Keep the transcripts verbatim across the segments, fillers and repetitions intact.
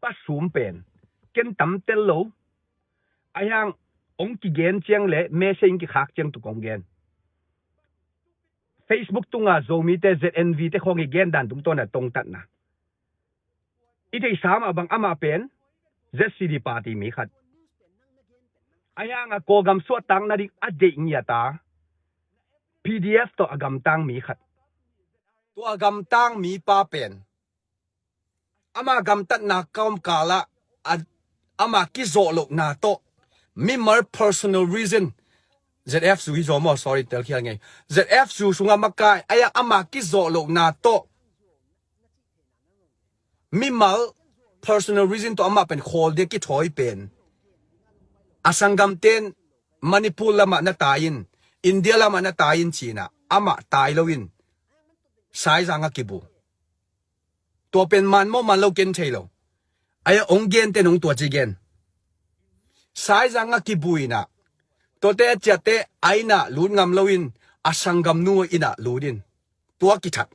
pasum pen ken tam tel lo. Ahi hang hong kigen ciang le message in kikhak ciang tuk hong gen. Facebook tunga Zomite Z N V te khawng i gen dan tung tawna tongtatna i theihsa mah bang amah pen Z C D party mi khat. Ahi hanga Kawlgam suahtakna ding a deih ngiata P D F tawh a gamtang mi khat. Tua a gamtang mipa pen ama gamtatna kawmkalah a, ama kizawh lohna tawh mimal personal reason, Z F zu hi zaw maw, sorry, telkhial ngei, Z F zu sungah makai aia ama kizawh lohna tawh mimal personal reason tawh amah pen khawl dia kithawi pen a sanggamten Manipur lamah na tai in, India lamah na tai in cinah amah tai loin Saizang a kibu. Tua pen man maw man lo ken thei lo. Aia hong genten hong tua ci gen. Saizang a kibu inah tuate a ciahte a innah lut ngam loin a sanggamnu innah lut in tua kithat.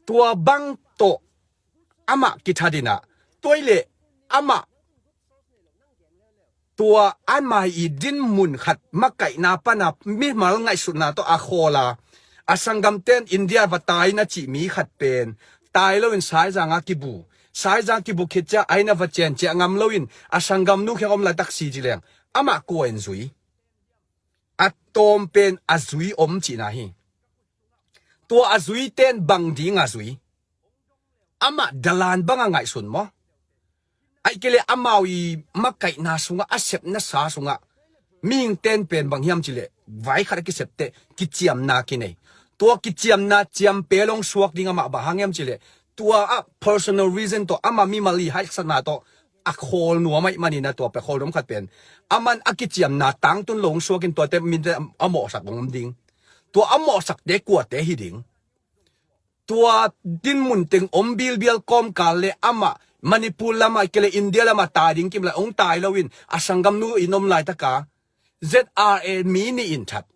Tua bang tawh amah kithat inah tua i leh amah tua amah i dinmun khat makaihna pana mimal ngaihsutna tawh a khawla a sanggamten India va tai na cih mi khat pen tai loin Saizang a kibu. Saizang kibu khit ciah a inn a va cianciah ngam loin a sanggamnu khiang om laitak si ci leng amah kua in zui? A tawm pen a zui om cihna hi. Tua a zuiten bang dinga zui? Amah dalan banga ngaihsun maw? Aike le amau i makaihna sungah a sepna sa sungah mihingten pen bang hiam cileh vai khat a kisepteh kiciamna kinei. Tua kiciamna ciam pelong suak ding amah bang hang hiam cileh tua ah personal reason tawh ama mimal i haisatna tawh a khawl nuam aih manin a tua pe khawl nuam khat pen aman a kiciamna tangtun long suakin tuate minte a mawhsak om ding. Tua a mawhsakte kuate hi ding? Tua dinmun teng om bilbial kawmkal le amah Manipur lamah kele India lamah tai ding kim lai hong tai loin a sanggamnu in om laitaka Z R A mi nih in that.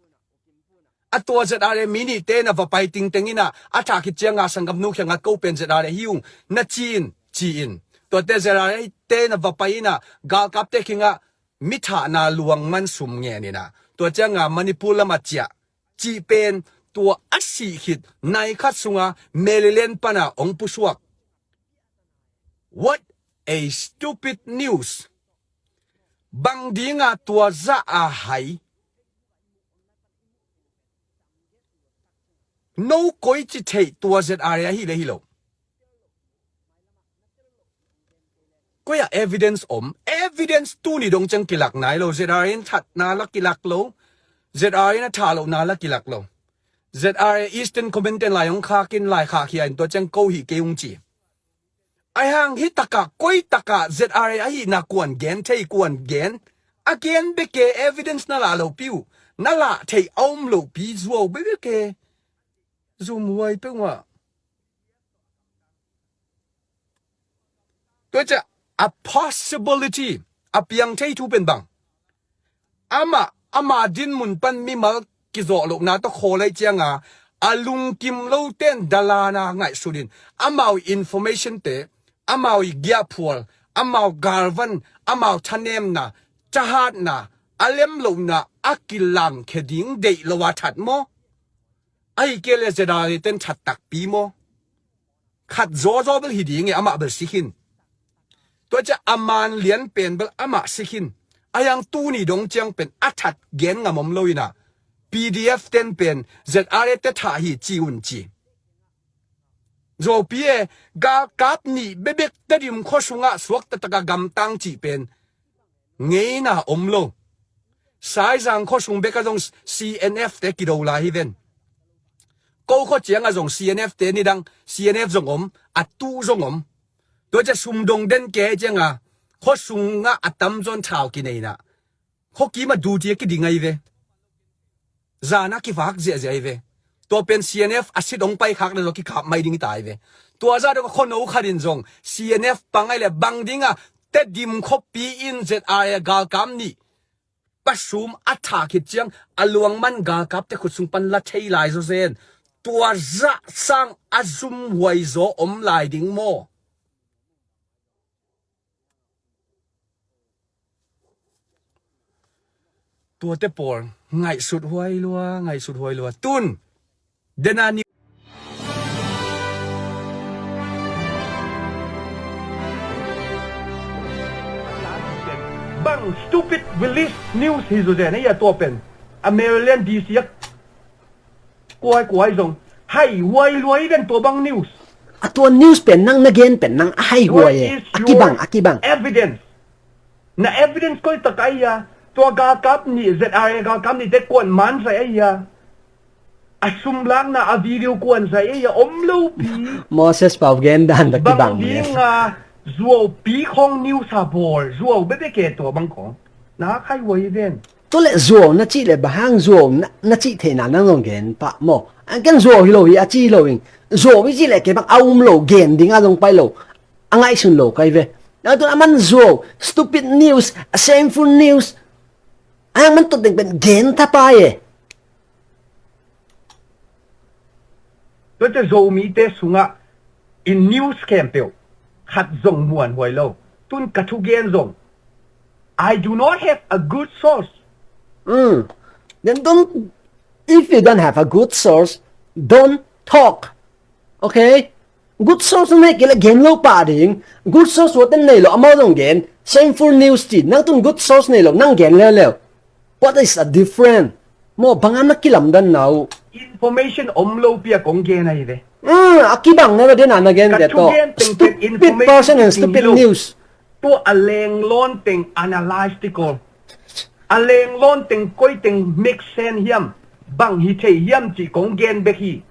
A tua Z R A mi nihte na va pai tingteng inah a thah khit cianga sanggamnu khiangah ko pen Z R A hi ung na ci in ci in. Tuate Z R A te na va pai inah galkapte khingah mithahna luang man sum ngen inah tua cianga Manipur lamah ciah cih pen tua a sih khit nai khat sunga Maryland pana hong pusuak. What a stupid news. Bang dinga tua zah a hai? No koi ci theih tua Z R A ahi le hi lo. Koi ah evidence om? Evidence tuni dong ciang kilak nai lo. Z R A in thatna la kilak lo. Z R A in a thah lohna la kilak lo. Z R A Eastern Command ten lai hong khakin lai khah khia in tua ciang ko hi kei hong ci. Ahi hang hih takah koi takah Z R A ahihna kuan gen thei kuan gen? A gen beke evidence na lah lopi uh. Na lah theih a om lopi zuau bebeke. Zumhuai peuhmah. Tua ciah a possibility a piang thei thu pen bang? Amah ama dinmun pan mimal kizawh lohna tawh khawl aih cianga a lungkim loten dalana ngaihsunin amau information te, amau i giahphual, amau galvan, amau thanemna, thahatna, a lem lohna a kilangkhia ding deih lo a that maw? Ahi kei le Z R A ten that takpi maw? Khat zawzaw bel hi ding e, amah bel si khin. Tua ciah a man lian pen bel amah si khin. Ahi hang tuni dong ciang pen a that gen ngam om lo inah P D F ten pen Z R A te thah hi ci un ci. Zopi e, galkap nih bebek Tedim khua sungah suakta taka gamtang cih pen ngeina om lo. Saizang khua sung beka zong C N F te kido lai hi ven. Ko khua cianga zong C N F te nidang C N F zong om, a tu zong om. Tua cia sumdong den ke cianga khua sungah a tamzawn thau kineina khua kima duty a kiding ahi ve. Zana kivak ziahziah ahi ve. Tua pen C N F a sit hong paikhak na zaw kikap mai ding ta ahi ve. Tua zah dong a khuano khat in zong C N F pang ahi le bang dinga Tedim khuapi in Z R A galkam nih Pasum a thah khit ciang a luang man galkapte khut sung pan la thei lai zawzen. Tua zah sang a zumhuai zaw om lai ding maw? Tuate pawl ngaihsut huai lua, ngaihsut huai lua. Tun dena ni bang stupid release news hi zawzen ei a tua pen. A Maryland D C a kuai kuai zong hai huai lua hi den tua bang news. A tua news pen nang na gen pen nang a hai huai e. A kibang, a kibang. Evidence. Na evidence koi tak ai a. Tua galkap ni Z R A galkap ni te kuan man zai ai a. A sumlakna a video kuan zai ai a om lo pi. Moses Pau gen dan tak kibang ni. Bang ding a zuau pi khong news a bawl zuau bebe ke tua bang khong. Na hai huai hi den. Tua le zuau na cih le bang hang zuau na, na cih theihna nang zong gen pah maw? An ken zuau hi lo hi a ci hi lo in. Zuau hi cih le kei bang a um lo gen ding a zong pai lo. A ngaihsun lo kai ve. Na tun a man zuau, stupid news, a shameful news. A hang man tut ding pen gen thapai e. Tuate Zomite sungah in news khempeuh khat zong muan huai lo. Tun ka thugen zong I do not have a good source. Mm. Then don't, if you don't have a good source, don't talk. Okay? Good source nei kei le gen lo pah ding. Good source wate nei lo amau zong gen. Shameful news ci. Nang tun good source nei lo nang gen leuleu. What is a different? Maw bang a na kilamdanna uh? Information om lo pi a kong gen ahi ve. Mm, a kibang na dena na gen ve tawh. Stupid person and stupid news. Tua a lenglawn teng analytical. A lenglawn teng koi teng make sense hiam? Bang hi thei hiam ci kong gen bek hi.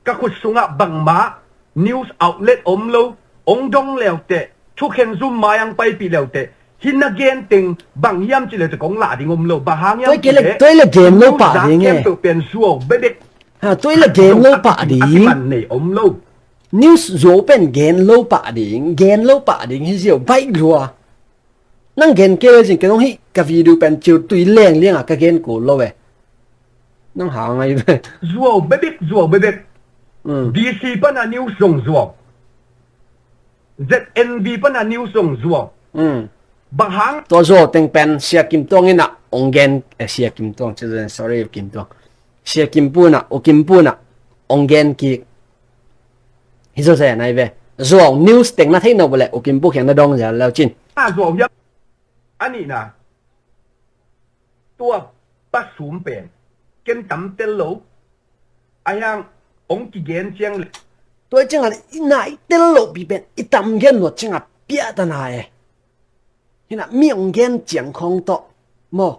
Ka khut sungah bangmah news outlet om lo. Ong dong leute thukhen zum mai ang paipih leute hi na gen teng bang hiam ci leute kong lah ding om lo. Bang hang hiam ci le tuai le gen lo pah ding e. Pen zuau bebek. Ha, tuai le gen lo pah ding. Akiman nei om lo. News zuau pen gen lo pah ding, gen lo pah ding hi ziau baih lua. Nang gen kei le zing kei nong hih ka video pen ciu tui leng liang a ka gen kul lo e. Nang hang ai ve. Zuau bebek, zuau bebek. Mm. D C pana news zong zuau. Z N V pana news zong zuau. Mm. Bang hang? Tua zuau teng pen Sia Kim Tuang ina ong gen, eh, Sia Kim Tuang, sorry, Kim Tuang. Sia Kim Pu na, U Kim Pu na ong gen kik. Hi zo zen ai ve. Zuau news teng na theih no bole U Kim Pu khiang na dong zel leu cin. A zuau hiam. A nihna. Tua pasum pen ken tam tel lo. A hiang ong kigen ciang le. Tua ciang a i na i tel lo pi pen i tam gen lo ciang a piahtana e. Hina mi ong gen ciang khong tawh maw?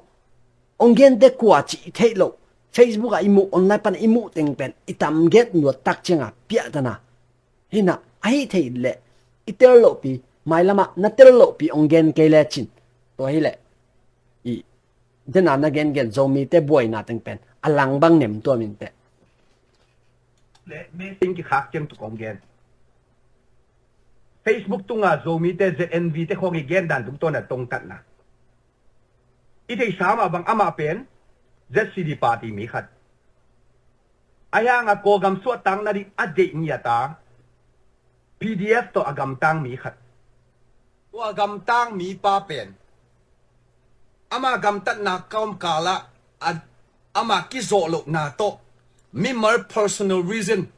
Ong gen te kua ci i theih loh. Facebook ah i muh online pan i muh teng pen i tam gen nuat tak ciang a piahtana. Hina ahi thei leh i tel lohpi mailamah na tel lohpi ong gen kei le cin. Tua hileh i dena na gengen Zomite buaina teng pen a lang bang nem tuam inteh. Le mesing kikhak ciang tuk ong gen. Facebook tunga Zomite Z N V te khong i gen dan tung tawna tongtatna. I theihsa mah bang amah pen Z C D party mi khat. A hiang a Kawlgam suahtakna ding a deih ngiata P D F tawh a gamtang mi khat. Tua a gamtang mi pa pen ama gamtatna kaum kalah a, ama kizawh lohna tawh mimal personal reason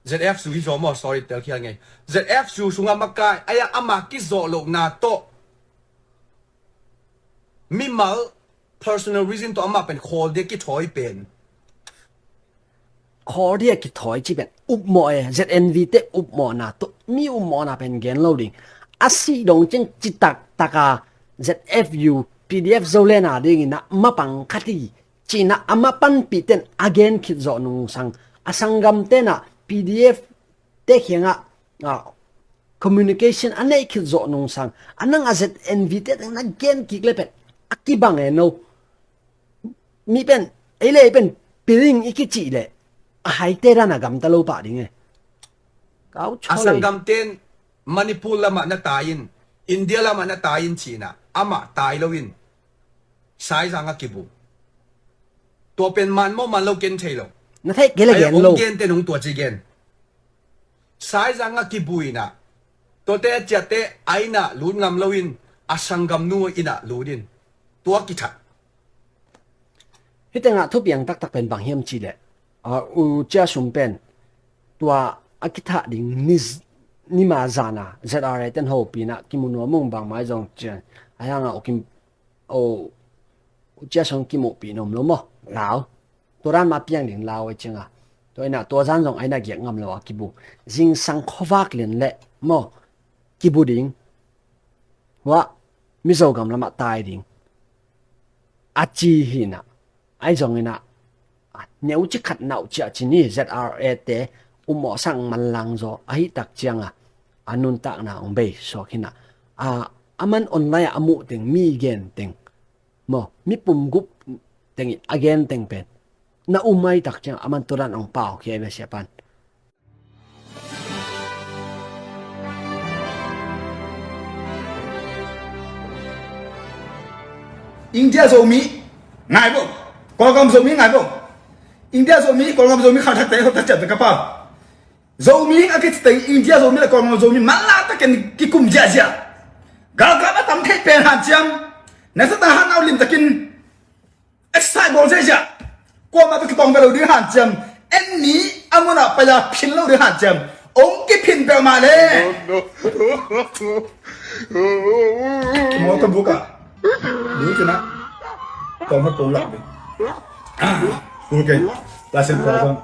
Z F Zu hi zaw maw, sorry, telkhial ngei. Z F Zu sungah makai a hiang ama kizawh lohna tawh mimal personal reason tawh amah pen khawl dia kithawi pen. Khawl dia kithawi ci pen upmawh e, Z N V te upmawhna tawh mi upmawhna pen gen lo ding. A sih dong ciang citak taka Z F U P D F Zoland a dingin a mapang khat hi. Cina a mapanpih ten a gen khit zawh nungsang a sanggam tenah P D F te khiangah, ah, communication a neih khit zawh nungsang a nang a Z N V te teng na gen kik le pen a kibang e no. Mi pen ei le ei pen piling i kicih leh a haite dan a gamta lo pah ding e. Kau a sanggam ten Manipur lamah na tai in, India lamah na tai in cina amah tai lo in. Saizang a kibu. Tua pen man maw man lo ken thei lo. Na theih kei le gen lo. Hong gen ten hong tua ci gen. Saizang a kibu in ah, tuate a ciahte a inn ah lut ngam loin a sanggamnu inn ah lut in. Tua kithat. Hih tengah thupiang taktak pen bang hiam cih leh, a, U Cia Sum pen tua a kithah ding ni, nima zan a Z R A ten hopih in ah kimu nuam ung, bangmah zong cian a hiang a U Kim, U, U Cia Sum kimuhpih nuam lo maw, lau. Tua dan mah piang ding lau a ciang a. Tua in ah tua zan zong a inn ah giak ngam lo a kibu. Zingsang khuavak lian leh maw, kibu ding. Huah, Mizo gam lamah tai ding. A ci hi in ah. Ahi zongin ah, a, neuci khat nauci a ci ni, Z R A te um awh sang manlang zaw ahih tak ciang a, a nuntakna hong bei suak hi in ah. A, a man online ah a muh teng, mi gen teng maw, mi pum gup teng i a gen teng pen na um ahih tak ciang a man tua dan hong pau khia hi ve, Sia Pan. India Zomi ngai bo. Kawlgam Zomi ngai bo. India Zomi, Kawlgam Zomi khalthakte, khalthak ciat ka pau. Zomi a kici teng India Zomi le Kawlgam Zomi manlang takin kikum ziahziah. Galkap a tam thei pen hanciam. Na sa ta hanau lim takin exercise bawl ziahziah. Kuamah tawh kitawng ve lo ding hanciam. En mi a munah pai-a phin lo ding hanciam. Hong kiphin peuhmah le. No, no. Mawtaw buk ah. Buk in ah. Tawng hot pong lak ding. Ah, okay. License program.